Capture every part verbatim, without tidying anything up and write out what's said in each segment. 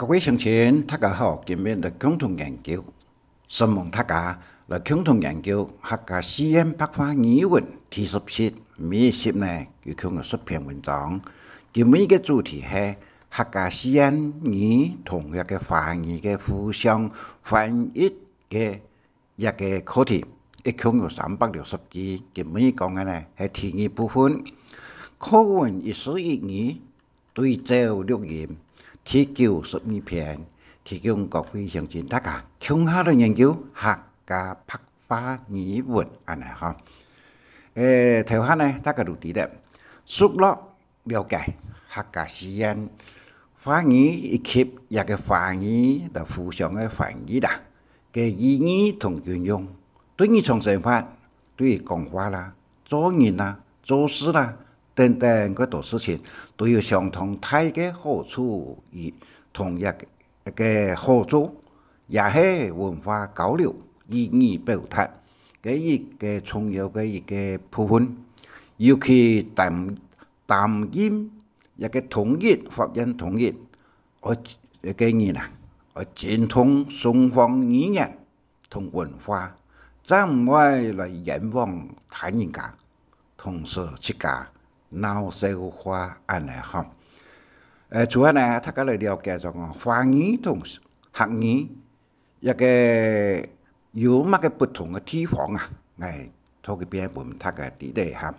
各位鄉親，大家好，今日來共同研究，承蒙大家來共同研究客家四縣白話語文第十集，每一集呢，有共有十篇文章。今日个主題係客家四縣語同這个華語个互相翻譯个 這个課題，一共有三百六十句，今晡日講个呢係第二部分。課文一字一語，對照錄音，第九十二篇，提供各位鄉親大家共下來研究客家白話語文恁呢吼。誒，頭下呢，大家都知得，熟絡 了解客家四縣話語以及這个華語來互相个翻譯啦，个意義同運用，對日常生活，對講話啦、做人啦、做事啦等等个多事情，都有相當大个好處，以同這个好處，也係文化交流、意義表達个一个重要个一个部分。尤其擔 擔任這个通譯、法院通譯，愛，這个人啊，愛精通雙方語言同文化，正毋會來冤枉他人家，同時自家鬧笑話恁呢吼。呃，除了呢，大家來了解講哦，華語同客語 這个有麼个不同个地方啊？𠊎在這片分大家知得哈。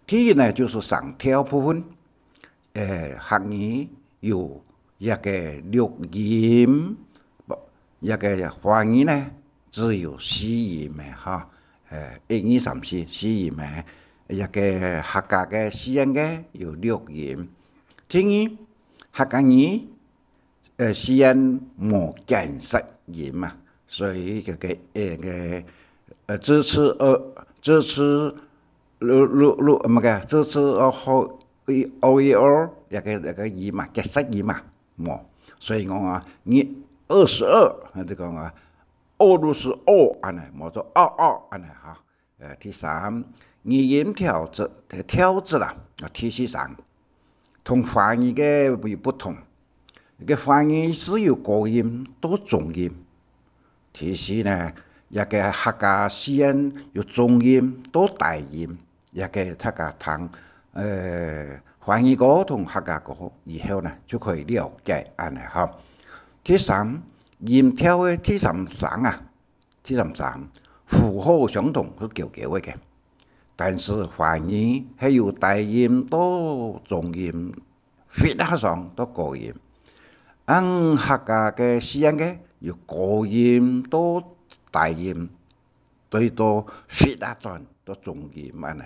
第一呢，就係聲調部分，誒，客語有這个六音，這个華語呢，只有四音个哈，誒，一二三四，四音个，這个客家个四縣个有六音。第二，客家語 呃，四縣無簡舌音嘛，所以這个，呃，个，呃，支持，呃，支持，lu，lu，lu，麼个，支持，呃，好，i，o，i，o，這个，這个音嘛，簡舌音嘛，無。所以講啊，你二十二，就講啊，二十二，恁呢，無做二二，恁呢哈。 呃，第三，語音調節，調節啦，啊，第四聲，同華語个有不同。个華語係有高音到中音。第四呢，這个客家四縣有中音到低音，這个大家聽，呃，華語歌同客家歌以後呢，就可以了解恁呢哈。第三，音調个第三聲啊， 第三聲，符號相同係高高个，但是華語係有低音到中音，或者上到高音。恁客家个四縣个有高音到低音，對到或者轉到中音恁呢。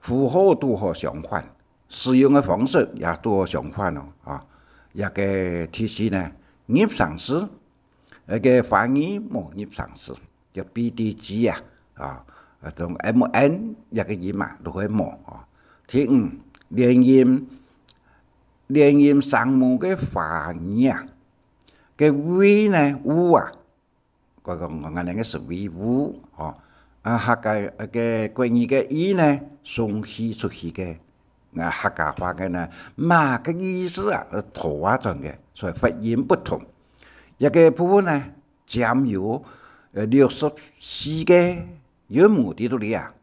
符號拄好相反，使用个方式也拄好相反哦，啊，這个第四呢，入聲字， 該个華語無入聲字，叫B D G啊，啊，啊，從M N這个音啊，就會無，哦。第五，連音，連音聲母个華語啊，个V呢，U啊，𠊎講，𠊎等个係V，U，哦。啊，客家个國語个E呢，送氣出去个，啊，客家話个呢，麼个意思啊？拖啊轉个，所以發音不同。 這个部分呢，佔有，呃，六十四个韻母在肚裡啊，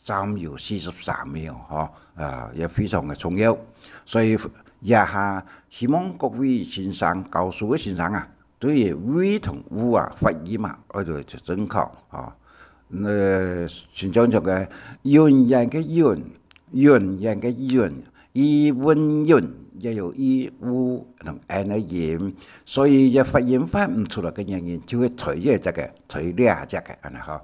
佔有四十三秒，吼，啊，也非常个重要。所以，這下希望各位先生、教書个先生啊，對於V同U啊，發音啊，愛做正確，吼。呃，親像這个永遠个永，永遠个永， E文韻也有E、U同N个音，所以這發音發毋出來个原因，就會推這隻个，推這隻个，恁呢吼。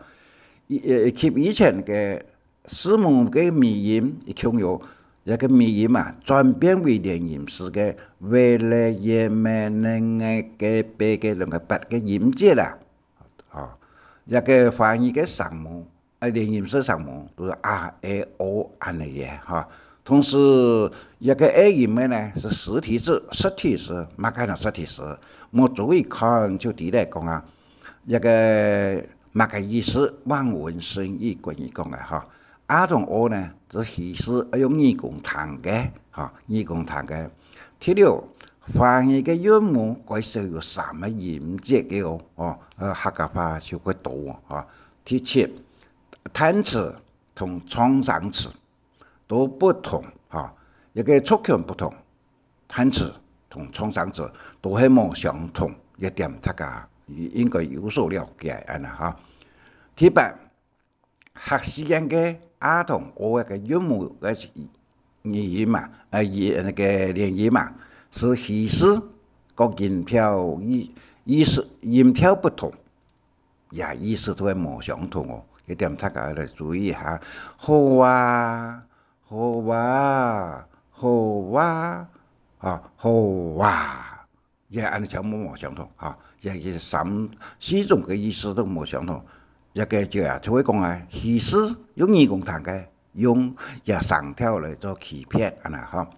以，呃，及以前个字母个尾音，一共有這个尾音啊，轉變為連音字个，V、L、Y、M、N、G、P个兩个八个音節啦。吼，這个華語个聲母， 啊，連音字聲母都係a、e、o恁呢个，吼。同時，這个e音个呢，係實體字，實體字，麼个呢實體字？莫注意看就知咧講啊，這个麼个意思？望文生義，國語講个，吼。A同o呢，係提示愛用耳公聽个，吼，耳公聽个。第六，華語个韻母該少有三個音節个哦，哦，呃，客家話就會多哦，哈。第七，嘆詞同狀聲詞都不同，哈，一個族群不同，嘆詞同狀聲詞都係無相同，這點大家應該有所了解，恁呢哈。第八， 客四縣个a同o个韻母个語音嘛，呃，語，那個連音嘛，係稀釋，各音調意，意思，音調不同，也意思都會無相同哦。這點大家來注意一下。好啊，好啊，好啊，啊，好啊。 也恁呢全部無相同，哈，也係三，四種个意思都無相同。這個就啊，就會講啊，稀釋用耳公聽个，用這聲調來做區別，恁呢哈。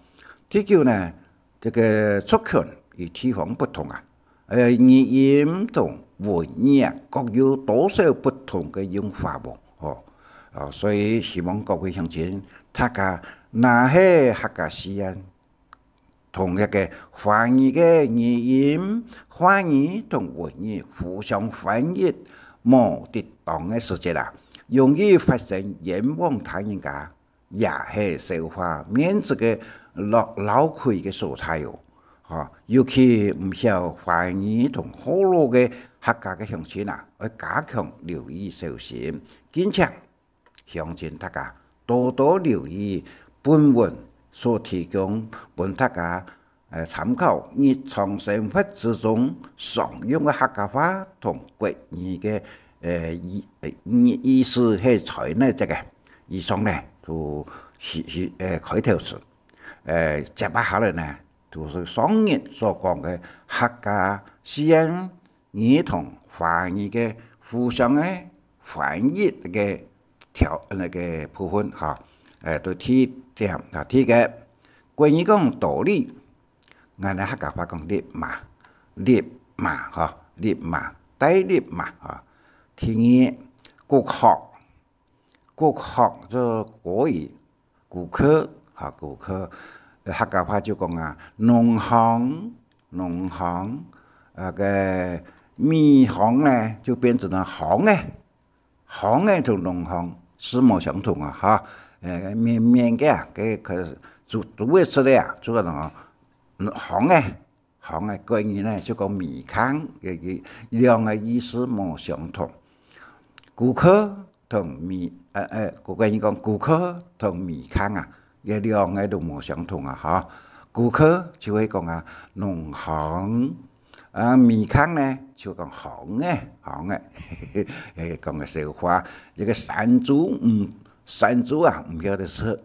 第九呢，這個族群與地方不同啊，呃，語音同文言啊，各有多少不同个用法無，吼。啊，所以希望各位鄉親，大家若係客家四縣 同一個華語个語音、話語同文語互相翻譯無得當个時節啊，容易發生冤枉他人家，也係消化面子个漏，漏氣个所在哦。吼，尤其毋曉華語同學老个客家个鄉親啊，愛加強留意小心，敬請 鄉親大家多多留意本文所提供分大家，呃，參考日常生活之中常用个客家話同國語个，呃，意，呃，意，意思係在哪隻个。以上呢，就係，係，呃，開頭詞。呃，接下來呢，就係上日所講个客家四縣 語同華語个互相个翻譯个條，那個部分哈，呃，都第一點啊，第一個，國語講道理，𠊎等客家話講立馬，立馬哈，立馬，戴立馬哈。第二，國學，國學就國語， 顧客，哈，顧客。呃，客家話就講啊，農行，農行，那個米行呢，就變成了行欸。行欸同農行係無相同啊，哈。呃，綿綿个啊，該，該煮，煮个食个啊，煮个農行，行欸。 行个國語呢，就講米糠，个，个兩個意思無相同。顧客同米，呃，呃，國語講顧客同米糠啊，這兩個都無相同啊，哈。顧客就會講啊，農行，啊，米糠呢，就講行欸，行欸，欸，講个笑話，這個山豬，嗯，山豬啊，毋曉得食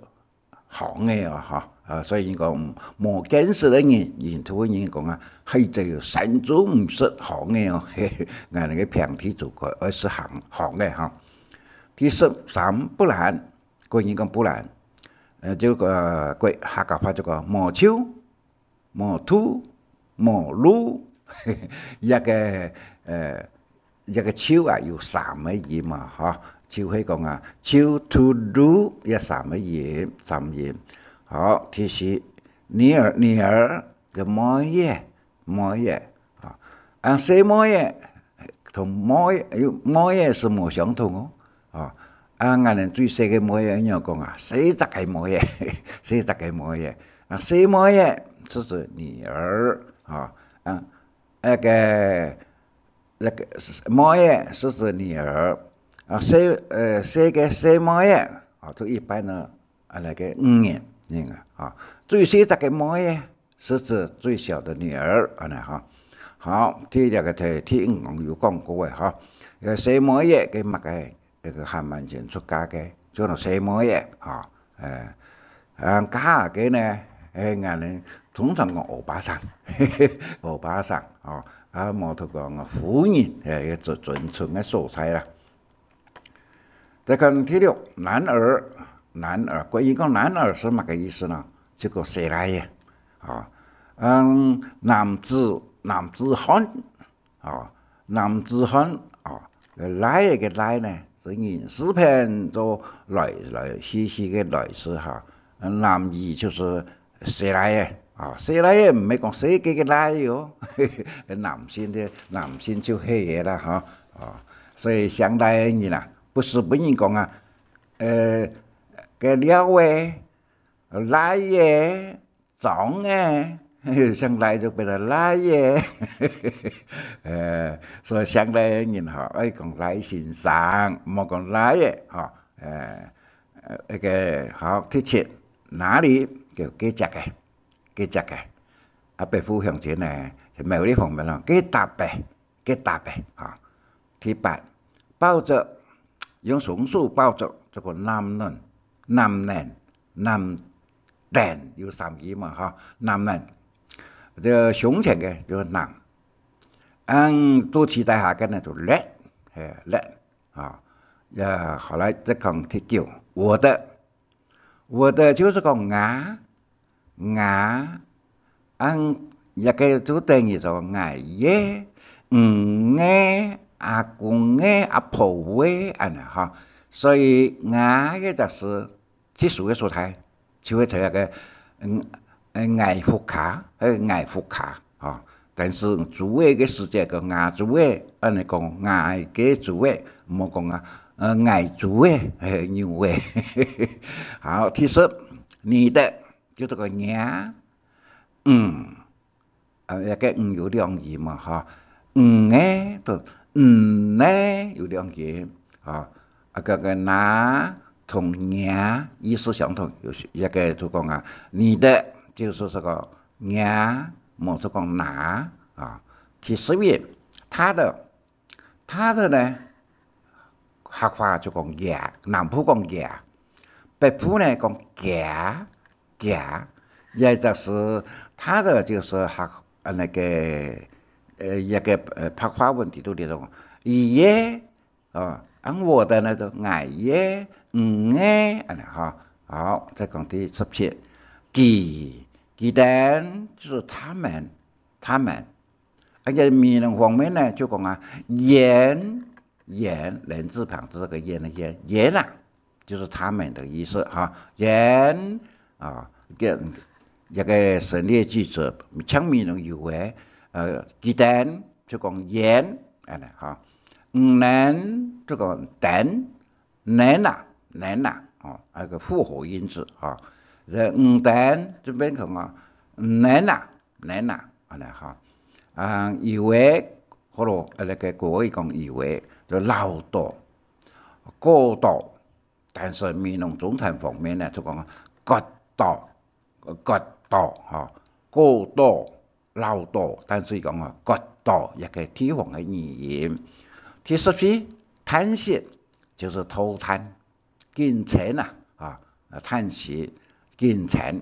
行欸哦，哈，啊，所以講，嗯，無見識个人，印度人講啊，係只有山豬毋識行欸哦，嘿嘿，𠊎等个平地就講愛識行，行欸哈。第十三，不然，國語講不然，呃，就，呃，國，客家話就講無就， 無就，無就，這個，呃，這個就啊，有三個音嘛，哈，就係講啊，就、就、就，這三個音，三音。好，第十，女兒，女兒，就妹仔，妹仔，啊，啊，細妹仔， 同妹仔，妹仔係無相同哦。哦，啊，𠊎等最細个妹仔，仰講啊，細隻个妹仔，細隻个妹仔。啊，細妹仔是指女兒，啊，啊，那個，那個妹仔是指女兒，啊，細，呃，細个細妹仔，啊，就一般呢，啊，那個女人，女人啊，最細隻个妹仔， 是指最小的女兒，恁呢哈。好，第這個題，第五講有講過个哈，這個細妹仔个麼个，這個還蠻先出嫁个，就講細妹仔哈，誒，啊，嫁个呢，誒，𠊎等通常講歐巴桑，歐巴桑，哦，啊，無就講夫人，誒，一個尊，尊稱个所在啦。 再看第六，男兒，男兒，國語講男兒係麼个意思呢？就講細倈仔，啊，嗯，男子，男子漢，啊，男子漢，啊，倈仔个倈呢，係人字邊做來，來去去个來字哈。男兒就係細倈仔，啊，細倈仔毋係講細个个倈仔哦，男性个，男性就係个啦，吼。哦，所以姓賴个人啊，毋使分人講啊，呃，个廖仔、賴仔、莊仔，姓賴就變成賴仔。呃，所以姓賴个人吼，愛講賴先生，毋好講賴仔，吼。呃，呃，該个，好，第七，哪裡？就該隻个，該隻个。啊，北埔鄉親呢，係苗栗方面咯，該搭个，該搭个，吼。第八，抱著，用雙手抱著，這个攬等，攬等，攬等，有三義嘛，吼，攬等。這胸前个就係攬，嗯，肚臍底下个呢就勒，係，勒。 啊，也好來再講第九，我的，我的就係講𠊎，𠊎，恁這个就等於說𠊎个、你个、阿公个、阿婆个恁樣吼。所以𠊎个就係 特殊个所在，就會在該个，嗯，呃，𠊎屋下，呃，𠊎屋下，吼。但是豬仔个時節，个吾豬仔，恁樣講，吾个豬仔，毋好講啊，呃，𠊎豬仔，嘿，牛仔。好，第十，你的，就這个你，嗯， 啊，這个你有兩義嘛，吼。你个同你个有兩義，吼。啊，該个那同你意思相同，有時這个就講啊，你的就係這个你，無就講那啊。第十一，他的， 他的呢，客話就講佢，南部講佢，北部呢講佢，佢，也就係他的就係客，呃，那個，呃，一個，呃，白話文裡肚裡頭講，佢个，哦，啊，我的呢就𠊎个、你个，恁樣吼。好，再講第十七，佢，佢等就係他們，他們。 而且美濃方面呢，就講啊，佢，佢，人字旁，這個人的人，佢啊，就係他們的意思哈。佢啊，這，這個省略句子，像美濃有个，呃，佢等就講佢，恁樣哈。你等就講等， 等啊，等啊，哦，那個複合音字，哈。這你等這邊講啊，等啊，等啊，恁樣哈。啊，佢个，好咯，呃，那個國語講佢个，就老到，過到，但是美濃中餐方面呢，就講過到， 過到，吼，過到、老到，但是講啊，過到一個地方个語音。第十四，嘆息，就係嘆歎，緊愆啊，啊，嘆息，緊愆。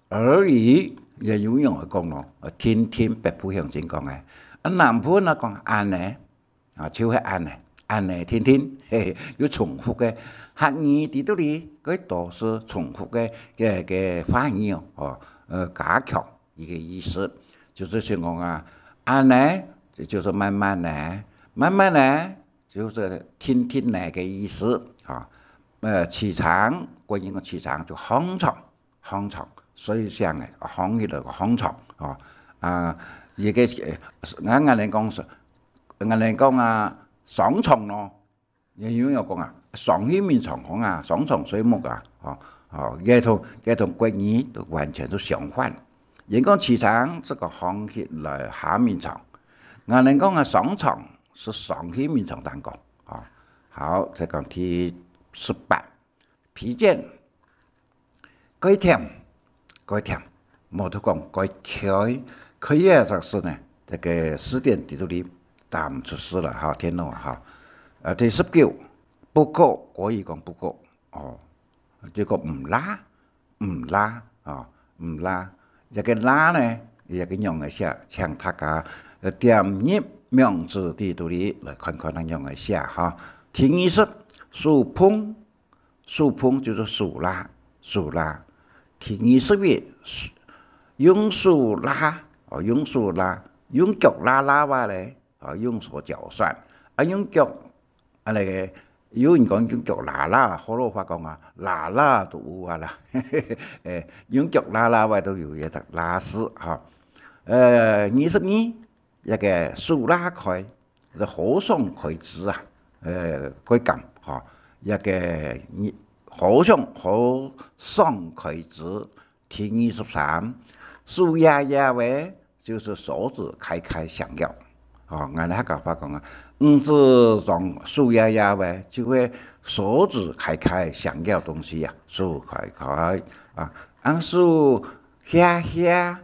而已，也有人會講咯，呃，定定，北部鄉親講个。啊，南部呢講恁呢， 啊，就係恁呢，恁呢定定，嘿嘿，又重複个。客語裡肚裡，佢都係重複个，个，个話語哦，哦，呃，加強一個意思。就係像講啊，恁呢，就，就係慢慢呢，慢慢呢，就係定定呢个意思啊。呃，起程，國語个起程就䟘床， 䟘床，所以像誒，䟘起來个䟘床，吼。啊，一個，呃，𠊎，𠊎等講係，𠊎等講啊，上床咯，也有人講啊，上去眠床講啊，上床睡目啊，吼，吼，這同，這同國語都完全都相反。人講起床，這个䟘起來下眠床，𠊎等講啊，上床係上去眠床頂高，吼。好，再講第十八。 疲倦，蓋悿，蓋悿，無就講蓋𤸁，𤸁个意思呢，這个字典裡肚裡打毋出字來哈，電腦啊哈。呃，第十九，不夠，國語講不夠，哦，就講毋罅，毋罅，哦，毋罅。這个罅呢，這个仰仔寫，請大家，呃，點入網址裡肚裡來看看仰仔寫哈。第二十，手碰， 手碰就係手罅，手罅。第二十一，用手罅，哦，用手罅，用腳罅罅啊咧，哦，用手腳算，啊，用腳，啊，那個，有人講用腳抐抐，學老話講啊，抐抐都有啊啦。誒，用腳抐抐个都有，也得抐屎哈。呃，二十二，一个手抐開，就好想開支啊，呃，開減哈。一个好想，好想開支， 第二十三，手搖搖个，就是手指開開想要。哦，𠊎等客家話講啊，五指上手搖搖个，就係手指開開想要東西啊，手開開啊。恁手㧾㧾，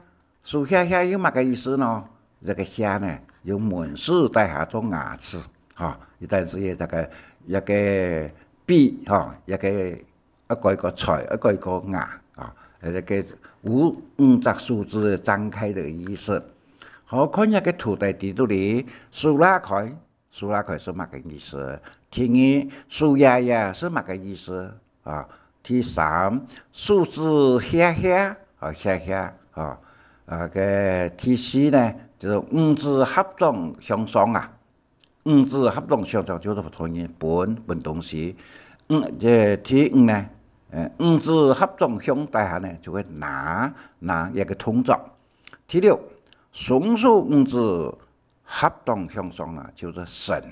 手㧾㧾有麼个意思呢？這个㧾呢，有門字底下做牙齒，哈，但是也這个，一个筆，哈，一个 一个一个菜，一个一个牙啊，呃，這个有五隻手指張開个意思。好，看這个圖在底肚裡，手抐開，手抐開係麼个意思？第二，手搖搖係麼个意思？啊，第三，手指㧾㧾，啊，㧾㧾，啊，啊，个第四呢，就係五指合掌向上啊。 五指合掌向上，就係同人分，分東西。嗯，這第五呢，呃，五指合掌向底下呢，就係拿，拿一个動作。第六，雙手五指合掌向上呢，就係承，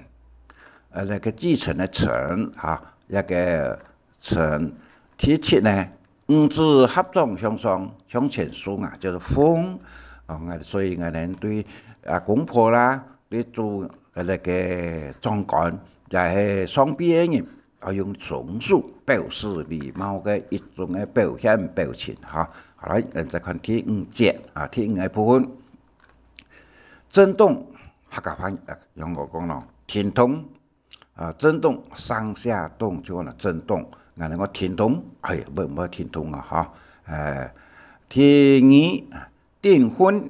呃，那个繼承的承，哈，一个承。第七呢，五指合掌向上，向前送啊，就係奉。哦，𠊎，所以𠊎等對啊公婆啦， 你做，呃，該个長官，也係上輩个人，愛用雙手表示禮貌个一種个表現表情哈。好，來，呃，再看第五節啊，第五个部分。震動，客家話，呃，用𠊎講咯，停動啊，震動，上下動就講了震動。𠊎等講停動，哎，毋，毋好停動啊，哈。呃，第二，振奮，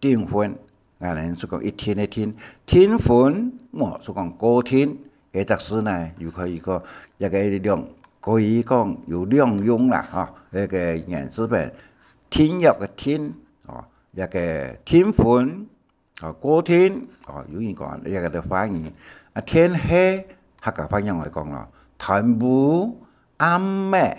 振奮，𠊎等就講一天个天，振奮，無，就講過天。這隻字呢，又可以講，也可以兩，可以講有兩用啦，哈。該个原字本，振躍个振，哦，這个振奮，哦，過天，哦，有人講這个个發音。啊，天黑，客家話仰般講咯，斷烏，暗暝，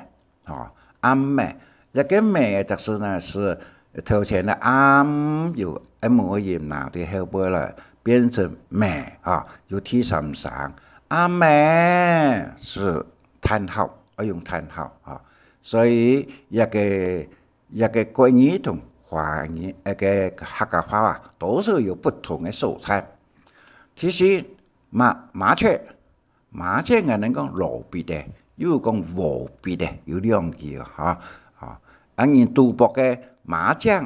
哦，暗暝，這个暝个意思呢，係頭前个暗有M个音拿到後背來，變成暝，哈，有第三聲。暗暝係嘆號，愛用嘆號，哈。所以這个，這个國語同華語，該个客家話啊，多少有不同个所在。其實麻，麻雀， 麻雀𠊎等講羅筆个，又有講和筆个，有兩句哦，哈。啊，啊，人賭博个麻將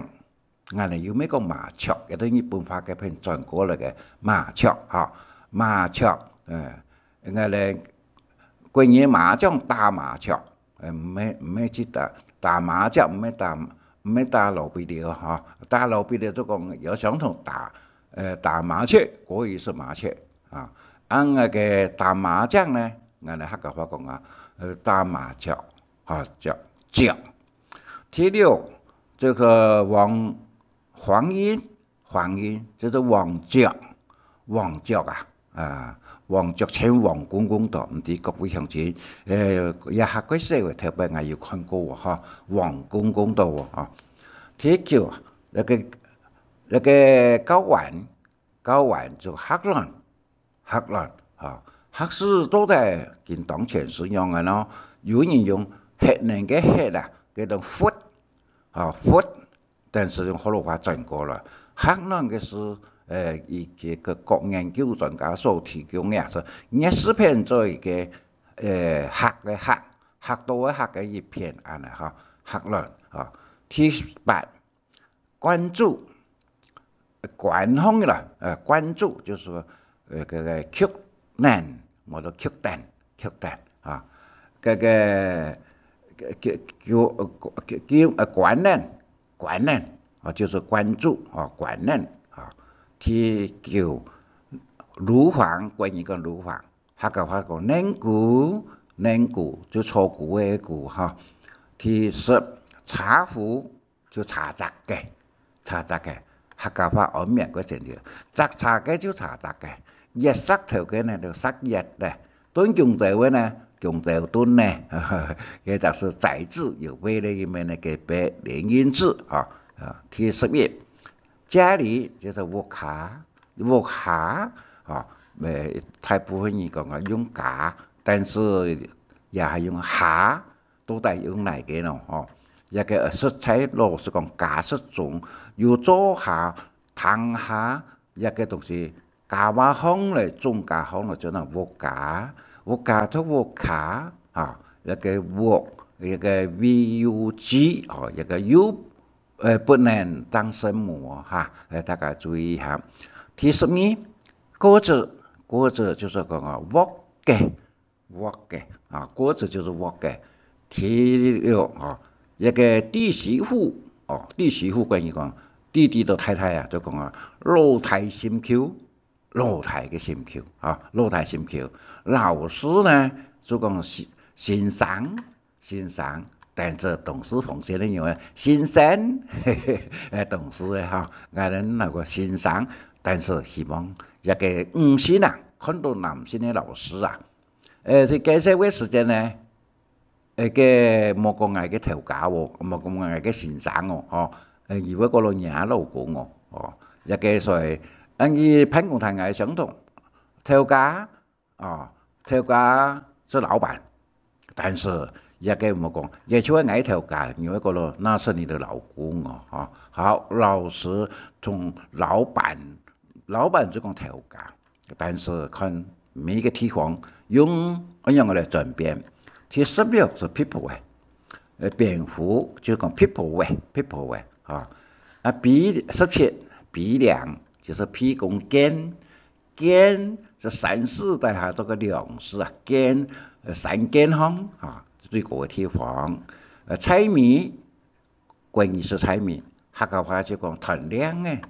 ，𠊎等又毋係講麻雀，這兜日本話个片轉過來个麻雀，哈，麻雀，呃，𠊎等國語麻將打麻雀，呃，毋係，毋係去打，打麻將，毋係打，毋係打羅筆个，哈，打羅筆个就講有相同打，呃，打麻雀，國語是麻雀。 啊，恁該个打麻將呢，𠊎等客家話講啊，呃，打麻雀，啊，雀，雀。第六，這个黃，黃膺，黃膺，就係黃雀，黃雀啊，啊，黃雀在王公公肚，毋知各位鄉親，呃，這下个社會頭擺𠊎有看過哦，哈，王公公肚哦，哈。第九，該个，該个睾丸， 睾丸就係卵，核卵，哈，核字到底跟當前係仰般呢？有人用核能个核啊，叫做核，哈，核，但是用學老話轉過來，核卵个係，呃，一个个國研究專家所提供个，係熱字片做一个，呃，核个核，核桃个核个一片，恁呢哈，核卵，哈。第八， 關注，官方个啦，呃，關注就係，呃，該个局等，無就局等，局等啊，該个，个，个，个，呃，官人，官人啊，就係關注啊，官人啊。第九，乳房，國語講乳房，客家話講乳牯，乳牯就草牯个牯哈。第十，茶壺， 就茶隻个，茶隻个，客家話安名个成就，摘茶个就茶隻个，擛石頭个呢就石擛个，燉弓蕉个呢，弓蕉燉呢，這就係栽字，有位个音个呢，該筆連音字啊。啊，第十一，家裡就係屋下，屋下啊，呃，大部分人講啊用家，但是也還用下，到底用哪個呢？吼，這個實在老實講，家實中有灶下、廳下，這個東西 家話項咧，總家項咧，就係屋家，屋家讀屋下，哈，這個屋，這個V U G，哦，這個U，呃，不能當聲母哦，哈，呃，大家注意一下。第十二，鍋仔，鍋仔就係講啊，鑊个，鑊个，啊，鍋仔就係鑊个。第六，啊，這個弟媳婦，哦，弟媳婦關於講，弟弟到太太啊，就講啊，老弟心臼， 老弟个心臼，啊，老弟心臼。老師呢，就講先，先生，先生，但係同事、同事个人啊，先生，欸，同事个哈，𠊎等那個先生，但係希望這個女性啊，看到男性个老師啊，欸，在該社會時間呢， 欸，該莫講𠊎个頭家哦，莫講𠊎个先生哦，吼，欸，佢會講老娘老公哦，哦，這個所以，恁樣辦公廳也相同，頭家，哦，頭家係老闆，但是這個莫講，也就係𠊎頭家，佢會講老，那是你的老公哦，吼。好，老師同老闆，老闆就講頭家。 但係看每個地方用仰般來轉變。第十六係壁虎仔，呃，蝙蝠就講壁虎仔，壁虎仔，哈。啊，鼻，十七，鼻樑，就係鼻公肩，肩係山字底下做個樑字啊，肩，呃，山肩項，哈，最高个地方。呃，菜尾， 關於食菜尾，客家話就講斷領仔，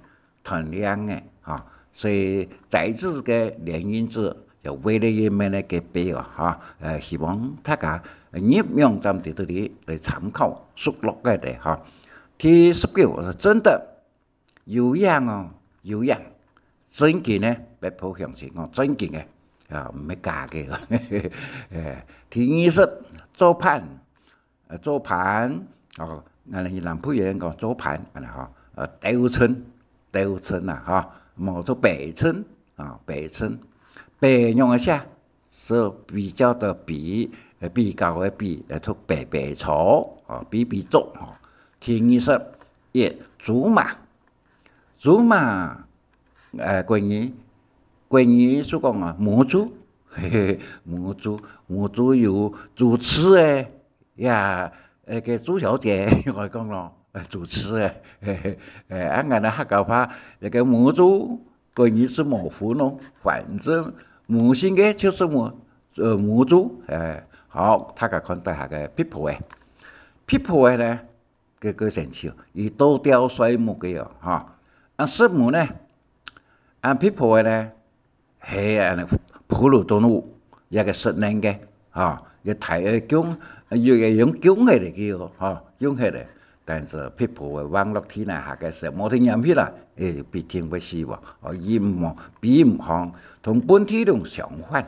斷領仔，哈。所以在這個連音字有為了人們个隔壁哦，哈。呃，希望大家，呃，入網站裡肚裡來參考，熟絡个个，哈。第十九，係真的，有影哦，有影。正經个，北部鄉親講正經个，啊，毋係假个。欸，第二十，做伴， 呃，做伴，哦，𠊎等南部人講做伴，恁樣吼，呃，鬥陣，鬥陣啊，吼，無做白陣，啊，白陣。白仰般寫，係比較个比，呃，比較个比，呃，讀白白草，哦，比比作，吼。第二十一，豬嫲，豬嫲，呃，國語，國語就講啊，母豬，嘿嘿，母豬，母豬有主持个， 呀，該個豬小姐，𠊎講咯，呃，主持个，嘿嘿，呃，啊，𠊎等客家話，該個母豬，國語係無分咯，反正母性个就係母，呃，母豬，欸，好，大家看底下个壁虎仔。壁虎仔呢，該個神奇哦，佢倒吊睡目个哦，哈。啊，睡目呢，啊，壁虎仔呢， 係恁呢哺乳動物，一個食奶个，吼，一大个弓，又，又用弓起來个哦，吼，弓起來。但係壁虎仔橫落地泥下个時，無得黏起來，欸，必定會死亡。哦，佢毋，比毋䟘，同本地龍相反。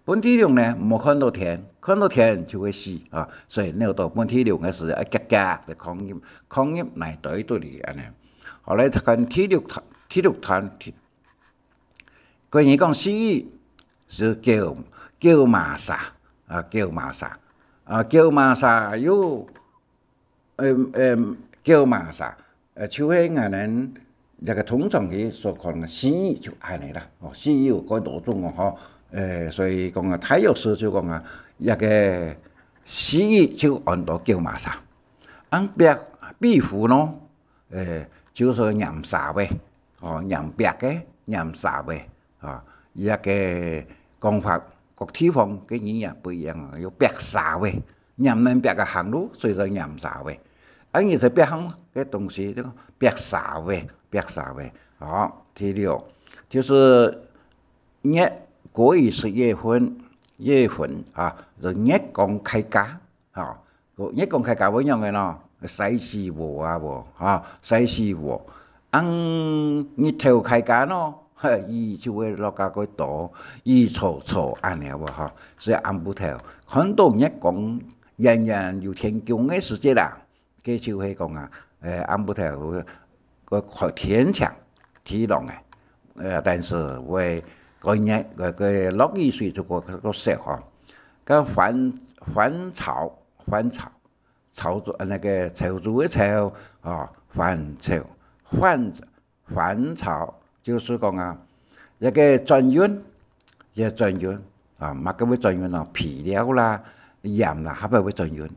本地龍呢，無看到天，看到天就會死啊，所以扭到本地龍个時，啊，遽遽个囥入，囥入泥堆肚裡恁呢。好，來看第六段，第六段，第 國語講死語係狗，狗嫲痧，啊，狗嫲痧，啊，狗嫲痧又，嗯，嗯，狗嫲痧，呃，就係𠊎等這個通常个所講个死語就恁呢啦，哦，死語有幾多種哦，吼，呃，所以講啊，大約係就講啊，這個死語就安到狗嫲痧。啊壁，壁虎呢， 欸，就係黏痧仔，吼，黏壁个，黏痧仔，吼，這個講法，各地方个語言不一樣啊，有壁痧仔，黏等壁个行路，所以說黏痧仔。啊，你在壁項个東西，就講壁痧仔，壁痧仔。好，第六，就係月，國語係月份，月份啊，就月光開家， 吼，月光開家會仰个呢？曬死鵝啊無，吼，曬死鵝。恁日頭開家呢，雨就會落較過多，雨搓搓恁樣个吼。所以暗晡頭看到月光，遠遠有天光个時節啦，該就係講啊，呃，暗晡頭會，會開天晴，天朗个，呃，但是會，該日，該，該落雨水就過，過少吼。該翻，翻潮，翻潮，潮州，呃，那個潮州个潮，哦，翻潮，翻，翻潮，就是講啊，一個轉運，一個轉運啊，麼个會轉運啊？肥料啦、鹽啦，還會會轉運。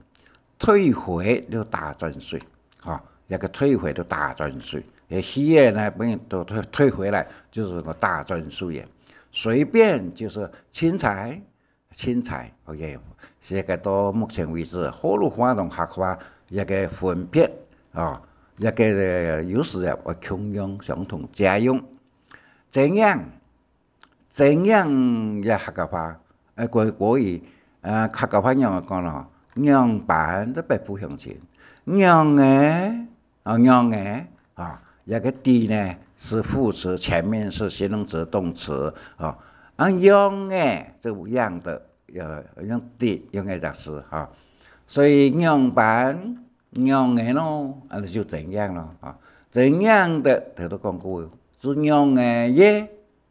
退回就打轉水，哈，一個退回就打轉水。呃，魚仔呢，分人都退，退回來，就是個打轉水个。水變就是青菜，青菜，OK，這個到目前為止，學老話同客話一個分別啊，一個，呃，有時也會共樣相同借用。怎樣？怎樣也客家話，呃，國，國語，呃，客家話仰仔講咯？仰般都北部鄉親，仰仔，啊，仰仔，啊，這個的呢，是副詞，前面是形容詞、動詞，啊，啊，仰仔，這樣的，呃，用的，用个隻詞，哈。所以仰般，仰仔咯，啊，就怎樣咯，啊，怎樣的，頭都講過，就仰仔耶，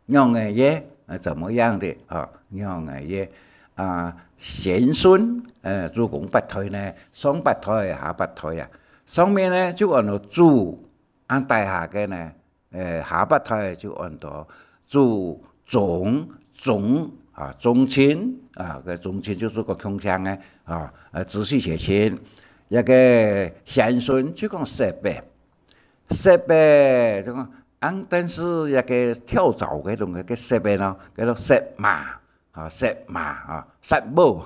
仰仔耶，呃，怎麼樣的，啊，仰仔耶，啊，賢孫，呃，祖公八代呢，上八代，下八代啊，上面呢，就安到祖，恁底下个呢，呃，下八代就安到祖宗，宗，啊，宗親，啊，該宗親就係講共姓个，啊，呃，直系血親。這個賢孫就講叔伯，叔伯，就講，啊，但是這個跳槽个東西，該叔伯呢，叫做叔嫲，啊，叔嫲，啊，叔母，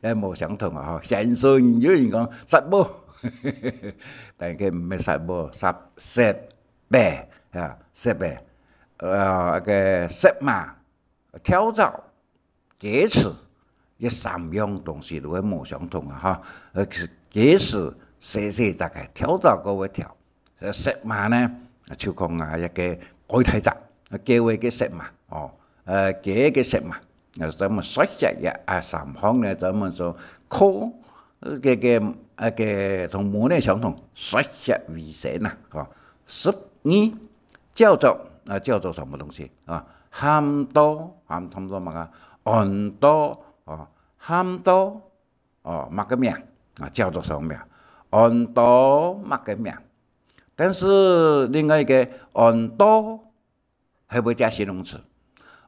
也無相同啊，吼。賢孫有人講叔母，但係毋係叔母，叔，叔 伯，啊，叔伯，呃，該个叔嫲，跳槽，雞翅，這三樣東西都會無相同啊，哈。呃，雞翅細細隻个，跳槽个會跳。呃，叔嫲呢，就講啊，一個該大隻，叫一個叔嫲，哦，呃，雞个叔嫲。 呃，咱們說起來啊，三方呢，咱們就靠，呃，這個，呃，這個同門个相同，說起來為先吶，吼。十二，叫做，啊，叫做什麼東西啊？喊到，喊，喊到麼个？喊到，哦，喊到，哦，麼个名？啊，叫做什麼名？喊到麼个名？但是另外一個，喊到 係會加形容詞，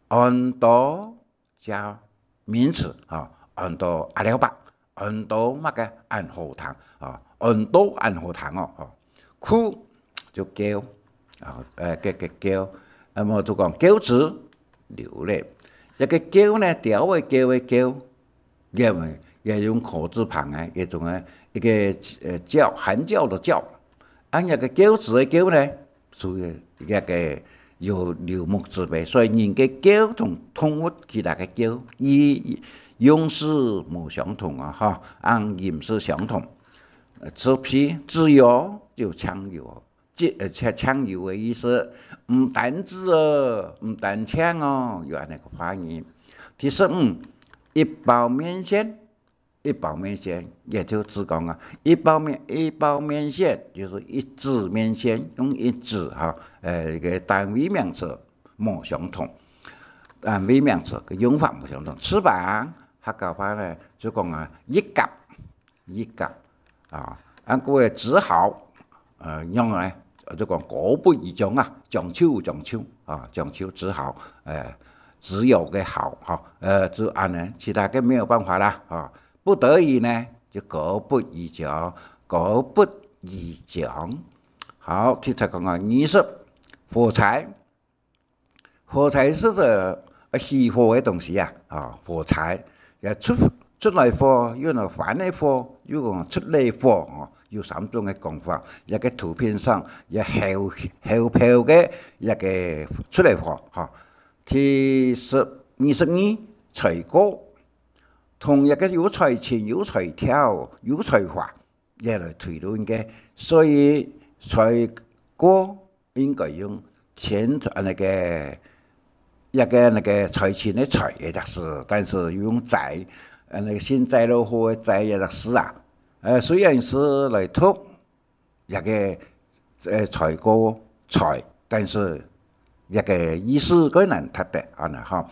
喊到加名詞，吼，喊到阿廖伯，喊到麼个恁好聽，吼，喊到恁好聽哦，吼。哭就噭，啊，呃，噭，噭，噭，那麼就講噭字，流淚。這個噭呢，鳥仔噭个噭， 也，也用口字旁个一種个一個，呃，叫，喊叫的叫。恁樣个噭字个噭呢，屬於一個有流目字尾，所以人个噭同動物其他个噭，意，意，用字無相同啊，哈，恁音係相同。呃，自閉，自由就自由， 自，呃，自，自由个意思。毋單止哦，毋單淨哦，有恁樣个話語。第十五，一包麵線，一包麵線，也就係講啊，一包麵，一包麵線，就係一隻麵線，用一隻哈，呃，一個單位名詞無相同，單位名詞个用法無相同。翅膀，客家話呢，就講啊，翼胛， 翼胛。啊，恁故个只好，呃，仰仔呢，就講姑不而將啊，將就，將就，啊，將就只好，呃，只有个好，哈，呃，就恁樣，其他个沒有辦法啦，啊，不得已呢，就姑不而將，姑不而將。好，第七講啊，二十，火柴， 火柴係指，呃，起火个東西啊，啊，火柴，也出，出來火，又講翻个火，又講出來火，哦，有三種个講法。這個圖片上，這後，後背个這個出來火，哈。第十，二十二，才高，同這個有才情、有才調、有才華， 也來推論个，所以才高應該用錢，呃，那個，一個那個財神个財个意思，但是用災，呃，那個幸災樂禍个災个意思啊。呃，雖然係來讀一個，呃，財哥財，但是一個意思較難讀得，恁呢吼。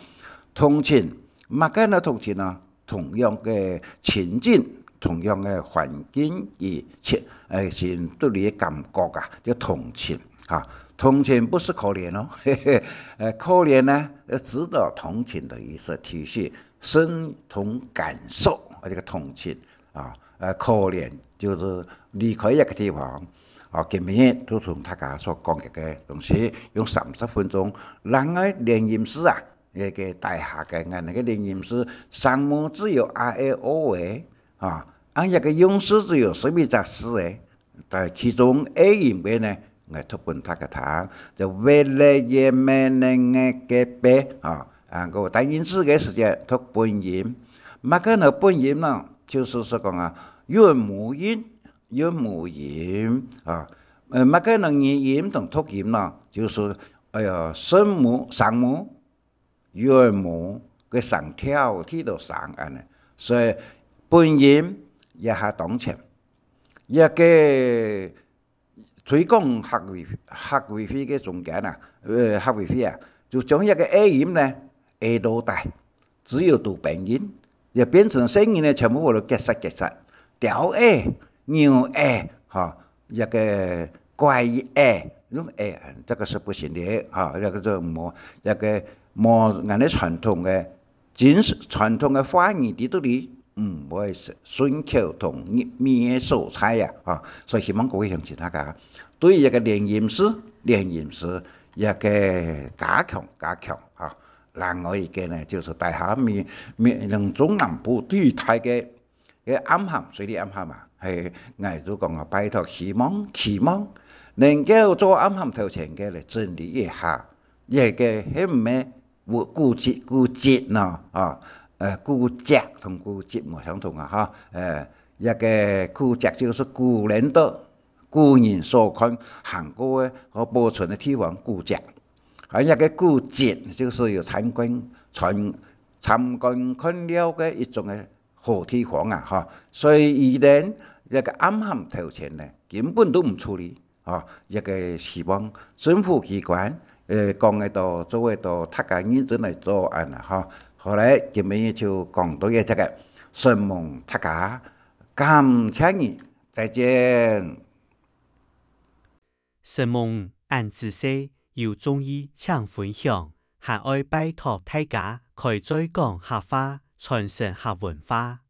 同情，麼个呢同情呢？同樣个情境，同樣个環境，佢情，呃，心肚裡个感覺啊，叫同情，哈。同情不是可憐哦，嘿嘿，呃，可憐呢，呃，值得同情的意思，體恤，身同感受，呃，這個同情啊，呃，可憐就是離開一個地方，啊，今日就同大家所講个東西，用三十分鐘，另外連音字啊， 該个底下个，𠊎个連音字聲母只有a、e、o个，啊，恁樣个用字只有十一隻字个，但其中a音个呢，𠊎讀分大家聽，就ve、le、ye、me、ne、nge、ke、pe，啊，啊，个單音字个時節讀本音。麼个呢本音呢？就是說講啊，韻母音，韻母音，啊，呃，麼个呢語音同讀音呢？就是，哎呀，聲母、聲母、 韻母个聲調，提到聲恁呢。所以本音也較當前。這个推廣客委，客委會个中間啊，呃，客委會啊，就將這个a音呢，a落底，只有讀本音，也變成細人呢，全部都結煞結煞。鳥仔、牛仔，吼， 這个怪異，哎，用哎，這个是不行的，哈，這个就無，這个無，𠊎个傳統个，真實傳統个話語裡肚裡，毋會係順口同入味个所在啊，哈。所以希望各位鄉親大家，對於這个連音字，連音字，這个加強，加強，哈。另外一个呢，就是大家面，面，兩中南部最大个 个暗含，水里暗含啊，係，𠊎就講啊，拜託，希望，期望能夠做暗含頭前个來整理一下，這个係毋係有固執，固執呢？啊，呃，固執同固執無相同啊，哈，呃，這个固執就是古人的，古人所看行過个和保存个地方古蹟。啊，這个古蹟就是有參觀，參，參觀看了个一種个 好地方啊，吼。所以語言這个暗含頭前呢，根本都毋處理，吼。這个希望政府機關，呃，講个到，做个到，大家認真來做恁呢，吼。好咧，今日就講到這个，承蒙大家，感謝你，再見。 承蒙恁仔細，有中意請分享，還愛拜託大家開嘴講客話，傳承客文化。